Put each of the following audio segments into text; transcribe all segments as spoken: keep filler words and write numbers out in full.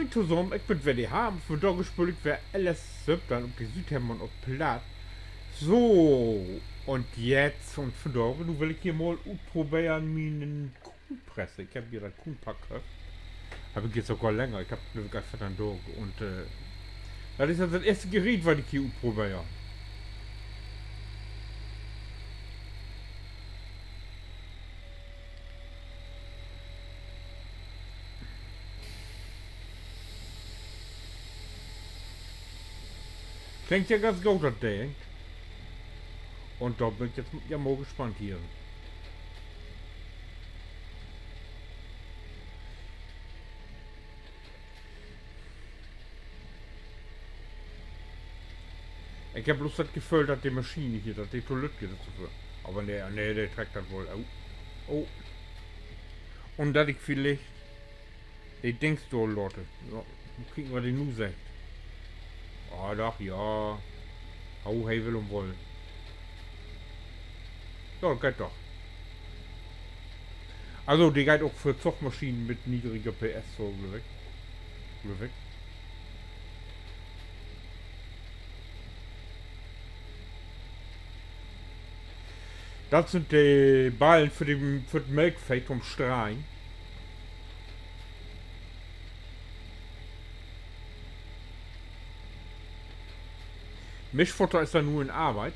Tosamen, ik bün weer de Harm. Vundaag speel ik weer L S söventeihn op de Südhemmern op Platt. So, un jetzt, un vundaag, nu will ik hier mal utproberen miene Kuhnpresse. Ik heff hier dat Kuhnpack köfft. Heff ik jetzt ok al länger. Ik heff, glööv ik, al veerteihn Daag. Un, äh, dat is also dat eerste Gerät, wat ik hier utprobeer. Klingt ja ganz goot, dat Ding. Un dor bün ik jetzt ja mal gespannt hier. Ik heff bloots dat Geföhl, dat de Maschien hier, dat de to lütt is dorför. Aver nee, nee, de treckt dat woll. Oh. Oh. Un dat ik villicht de Dings dor laat. Ja, mal kieken, wat de nu seggt. Ah, doch, ja. Hau, he will un woll. Ja, geiht doch. Also, de geiht ok för Zugmaschinen mit niedriger P S, so, glööv ik. Glööv ik. Dat sünd de Ballen för de, för't Melkveeh to'n Streien. Mischfutter is dor nu in Arbeit.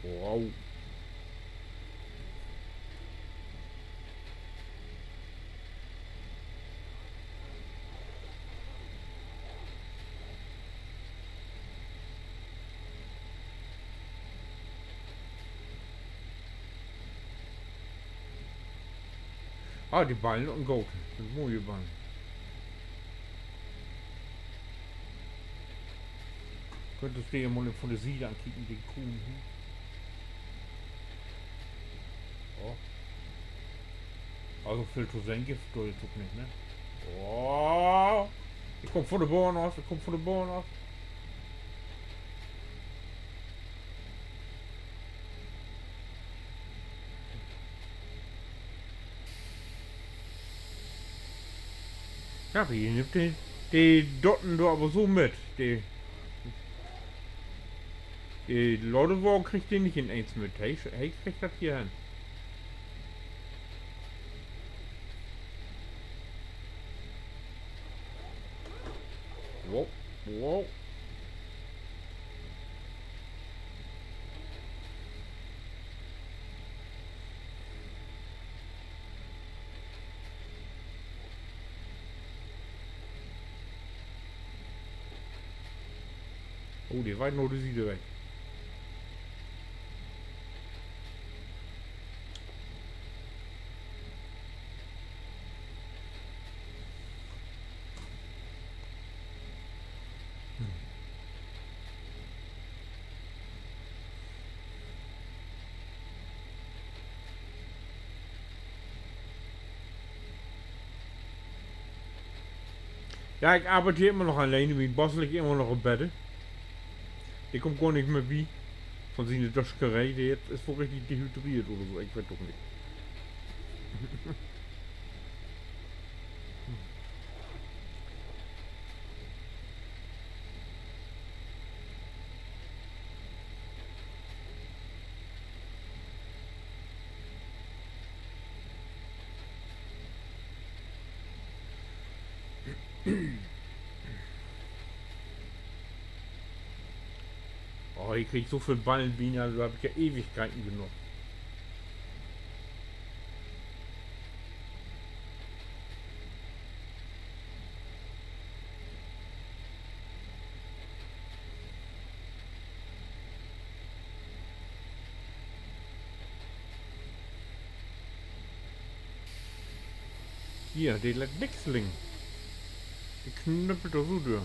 Wow. Ah, de Ballen sünd goot. Sünd moje Ballen. Köönt uns de mal von de Siet ankieken, de Kuhn hier. Oh. Also veel to sehn gifft dat dor jetzt ok nich, ne? Oh. Ik kumm von de Bahn af, ik kumm von de Bahn af. Ja, de nimmt de, de Dotten dor aver so mit. De, de Ladewagen kriggt de nich in eens mit. He, he kriggt dat hier hen. Wow, wow. Oh, de weiht na de Siet weg. Ja, ik arbeid hier immer noch alleen. Mien Boss liggt immer noch op Bedde. De kummt gor nich mehr bi von siene Döscheree. De is woll richtig dehydreert oder so. Ik weet ok nich. Oh, ik krieg so veel Ballen binnen, dor heff ik ja Ewigkeiten genoog. Hier, de lett nix liggen. De knüppelt dor so dör.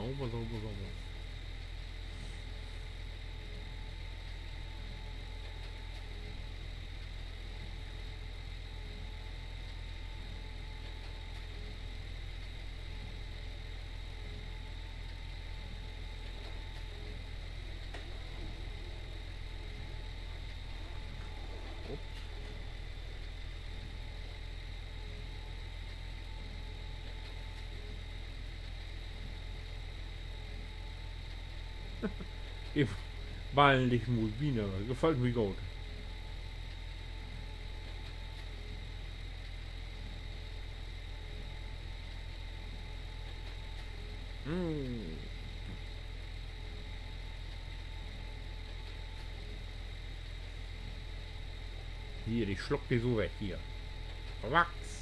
Sauber, sauber, sauber. Ups. De Ballen liggt mooi binanner. Gefallt mi goot. Mm. Hier, de sluckt de so weg hier. Wachs.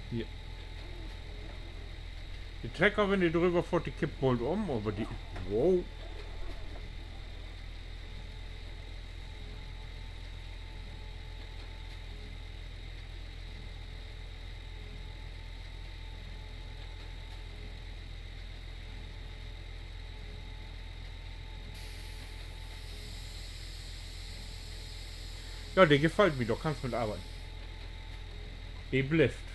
Hier. De Trecker, wenn de dröver fohrt, de kippt bold üm, aver de, wow. Ja, de gefallt mi, dor kannst mit arbeiden. De blifft.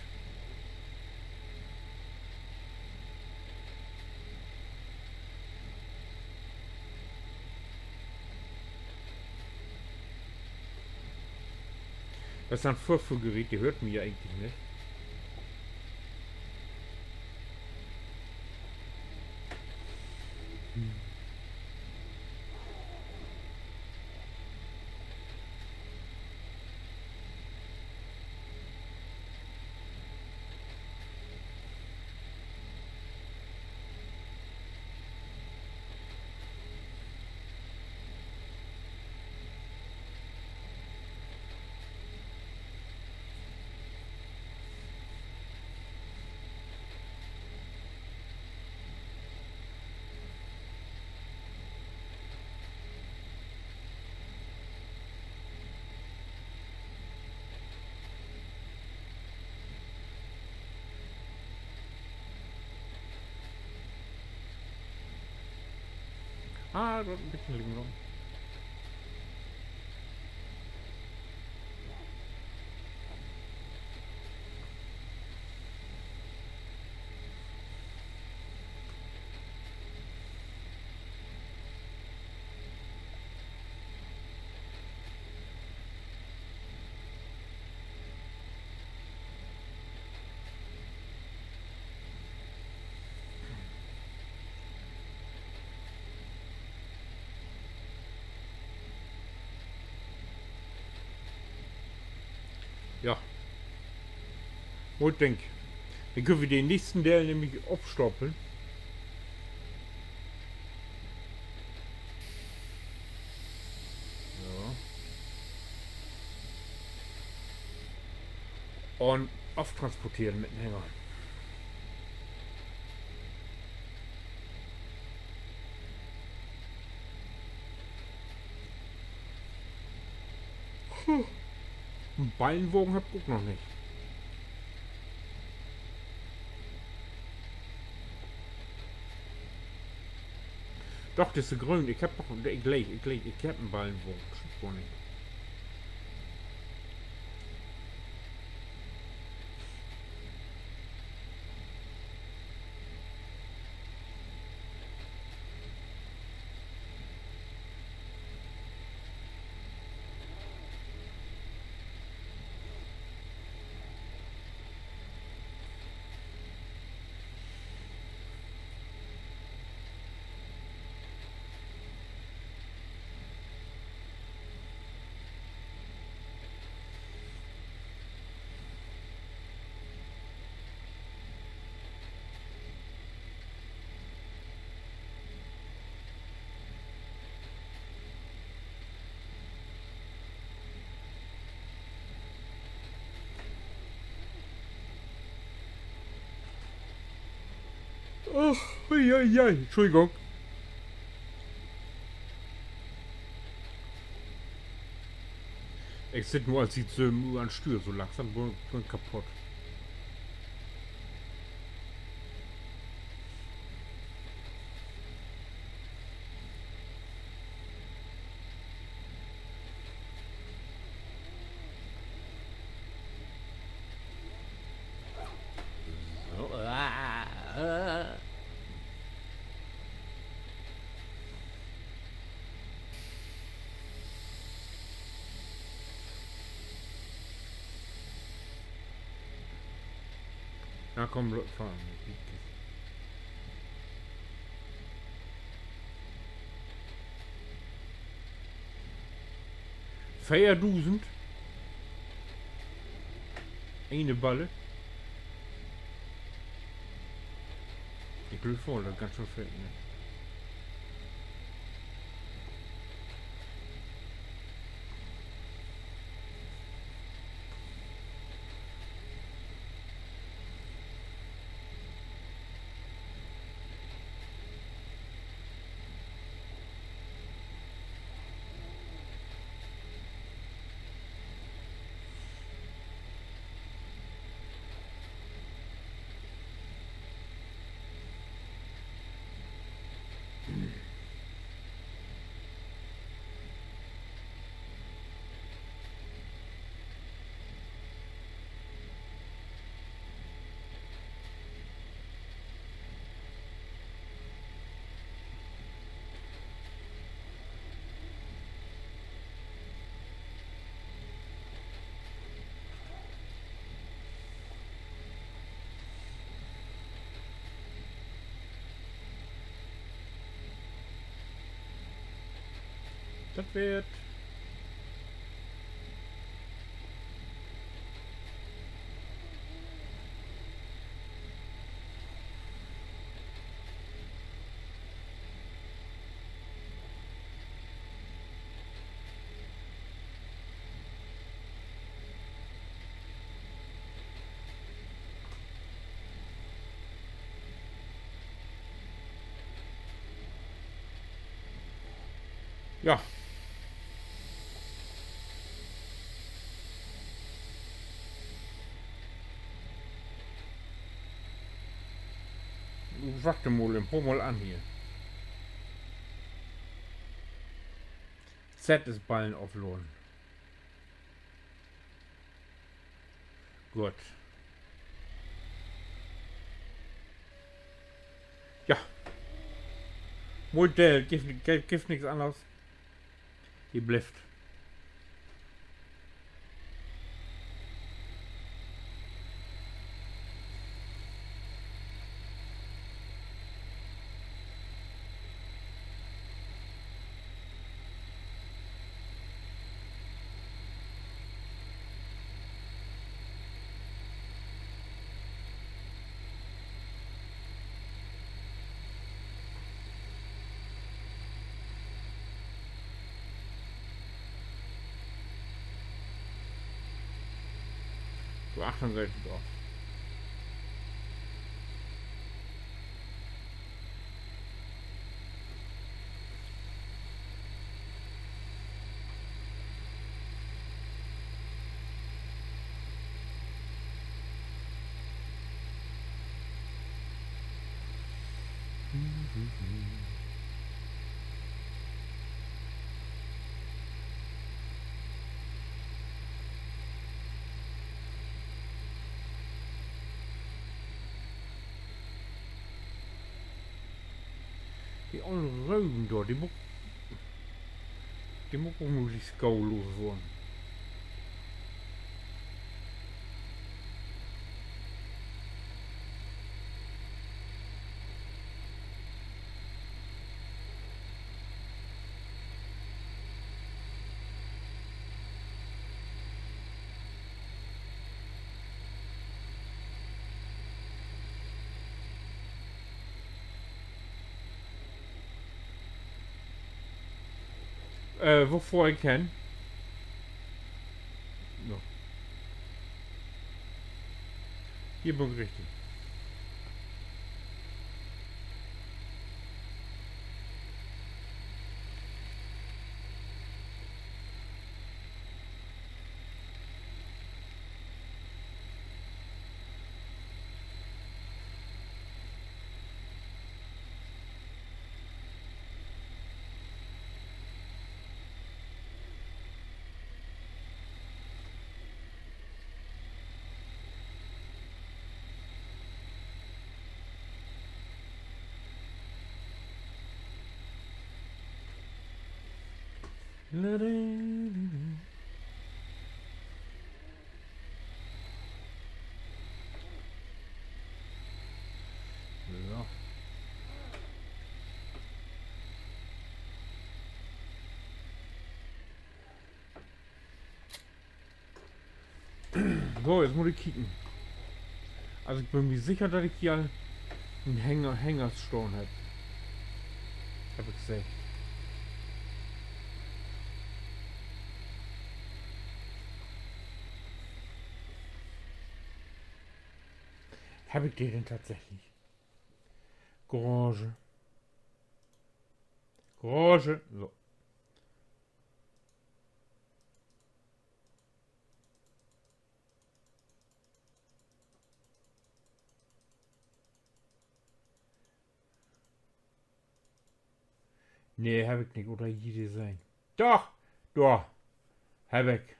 Dat is en Vörführgerät, de höört mi ja egentlich nich. Ah, dor en beten liggen laten. Ja. Mooi Ding. Denn köönt wi den nächsten Deel nämlich opstapeln. Ja. Un aftransporteren mit en Hänger. Puh. En Ballenwagen heff ik ok noch nich. Doch, disse gröön. Ik heff doch, ik leeg, ik leeg, ik heff en Ballenwagen. Stimmt gor nich. Ach, ui, ui, ui, Entschuldigung. Ik sitt nu al siet söven Uhr an't Stüer, so langsam bün, bün ik kaputt. So, ah, äh. Na komm, lo-, fahr. Veerdusend? Ene Balle? Ik glööv woll, dat is ganz schöön veel, ne? Dat weer 't. Ja. Nu wacht mal en poor Mal an hier. Z is Ballen ofladen. Goot. Ja. Modell, gifft, gifft, gifft nix anners. De blifft. So, Achtung, geiht doch. De ollen Röven dor, de mutt, de mutt ok möglichst gau los worrn. Äh, wo fohr ik hen? So. Hier bün ik richtig. Ja. So, nu mutt ik kieken. Also, ik bün mi sicher, dat ik hier al en Hänger, Hänger stahn heff. Heff ik seggt. Heff ik de denn tatsächlich? Garage. Garage. So. Nee, heff ik nich. Oder hier de sehn. Doch! Dor! Heff ik.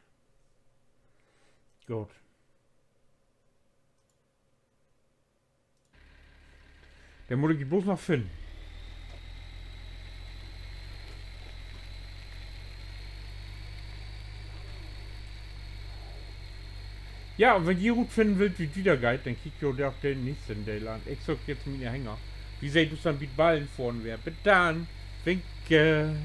Goot. Denn mutt ik de bloots noch finnen. Ja, un wenn ji rutfinnen wüllt, wie dat wiedergeiht, denn kiekt jo doch den nächsten Deel an. Ik söök jetzt miene Hänger. Wi seht us denn bi't Ballenfohren weer. Bit dann. Winke.